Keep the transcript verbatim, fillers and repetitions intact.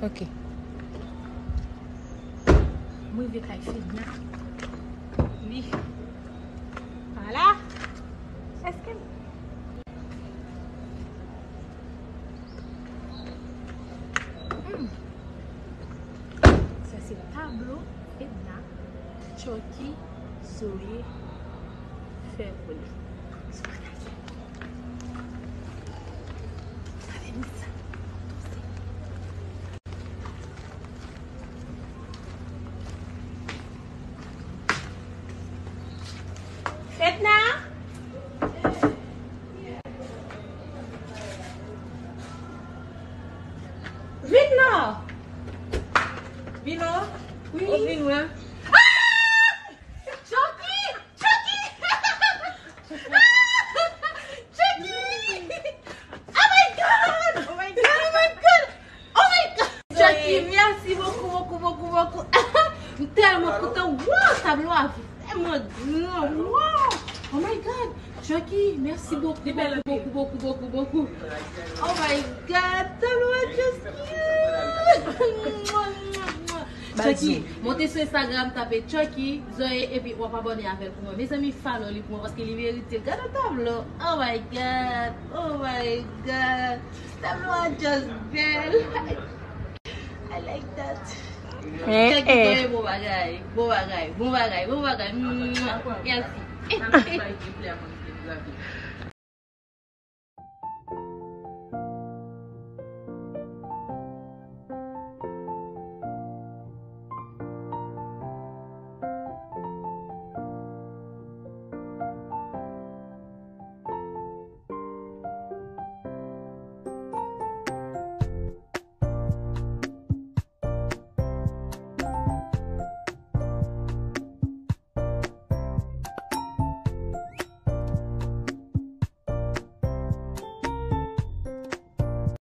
Ok. Mwen rive kay Fedna. Li. Vwala. Èske Hmm. Sa se tablo Fedna, Chucky, Zoe fè pou li. Gade m sa. Fedna! Vin la! Vin la! Wi. Ou vin wè? Chucky! Chucky! Chucky! Oh my God! Oh my God! Oh my God! Oh my God! Chucky, mèsi bokou, bokou, bokou, bokou. M tèlman kontan. Wow, tablo a vrèman gran. Wow! Oh my God! Chucky, mèsi bokou, bokou, bokou, bokou, bokou, bokou. Oh my God! Tablo a just cute! Chucky, monte sou Instagram, tape Chucky, Zoe, epi w ap abòne avè l pou mwen. Mezanmi, follow li pou mwen, paske li merite l. Gade tablo. Oh my God! Oh my God! Tablo a just bèl. I like that. Eh, Chucky, eh. Bon bagay, bon bagay, bon bagay, bon bagay. Mwah. Mèsi.